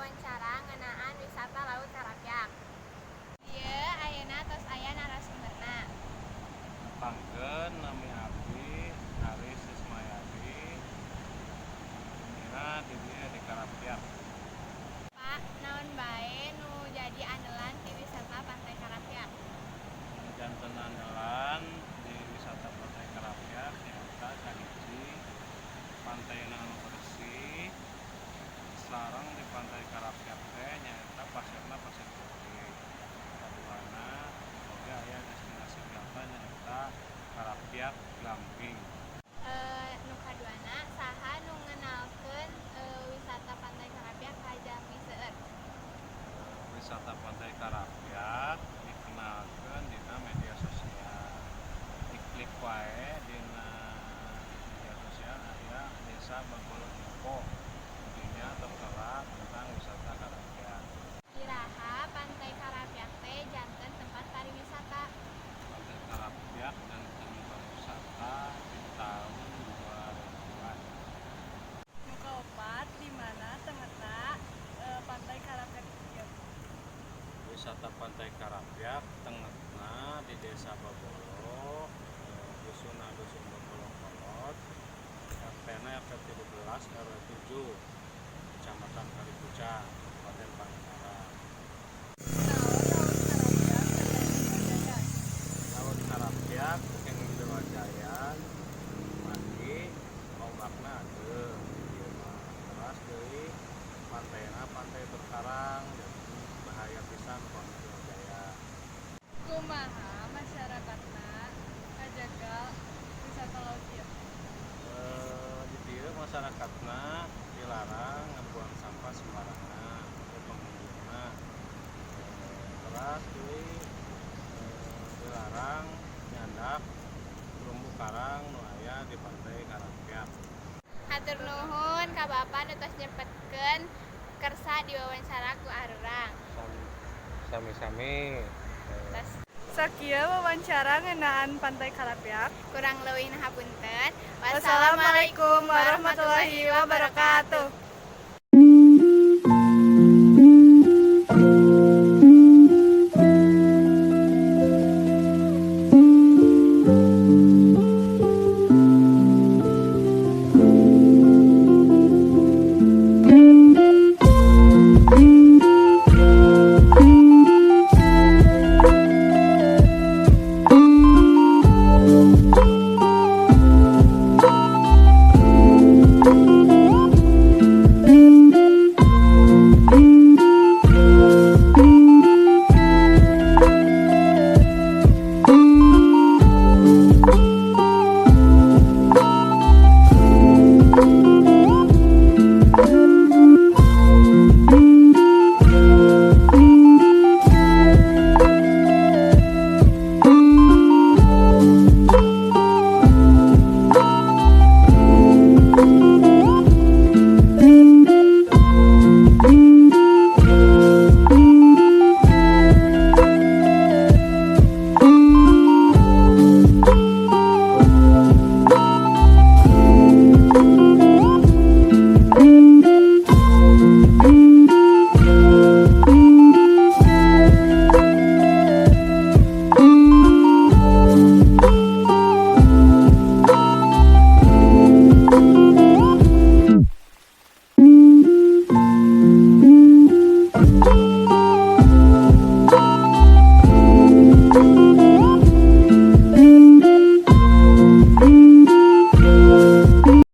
diwawancara ngeunaan wisata Laut Karapyak. Dieu ayeuna tos aya narasumberna. Tepangkeun, nami abdi Aris Ismayadi. Bumina di dieu di Karapyak. Pak, naon bae nu jadi andalan ti wisata Pantai Karapyak? Nu janten andalan di wisata Pantai Karapyak nyaeta kahiji, pantaina anu bersih, sareng di Pantai Karapyak teh nyaeta pasirna pasir putih. Kaduana oge aya destinasi wisata, nyaeta Karapyak Glamping. Nu kaduana, saha nu ngenalkeun wisata Pantai Karapyak ka jalmi seueur? Wisata Pantai Karapyak dikenalkeun dina media sosial. Diklik wae dina media sosial aya Desa Bagolo Info. Dinya tertera tentang wisata Karapyak. Iraha Pantai Karapyak teh janten tempat pariwisata? Pantai Karapyak janten pariwisata di tahun 2000-an. Nu kaopat, di mana tengetna Pantai Karapyak ieu? Wisata Pantai Karapyak tengetna di Desa Bagolo, dusunna Dusun Bagolo Kolot, RT-na RT 13 RW 7, Kecamatan Kalipucang, Kabupaten Pangandaran. Naon Laut Karapyak kenging Dewajayan? Laut Karapyak kenging Dewajayan margi ombakna ageng di dieu mah. Teras deui pantaina pantai berkarang, jadi bahaya pisan pami Dewajayan. Kumaha masyarakatna ngajaga wisata laut ieu? Di dieu masyarakatna dilarang ngebuang sampah sembarangan ke pengunjungna. Teras deui dilarang nyandak terumbu karang nu aya di Pantai Karapyak. Hatur nuhun ka Bapak nu tos nyempetkeun kersa diwawancara ku arurang. Sami-sami. Tos. Sakieu wawancara ngeunaan Pantai Karapyak. Kurang leuwihna hapunten. Wassalamualaikum warahmatullahi wabarakatuh.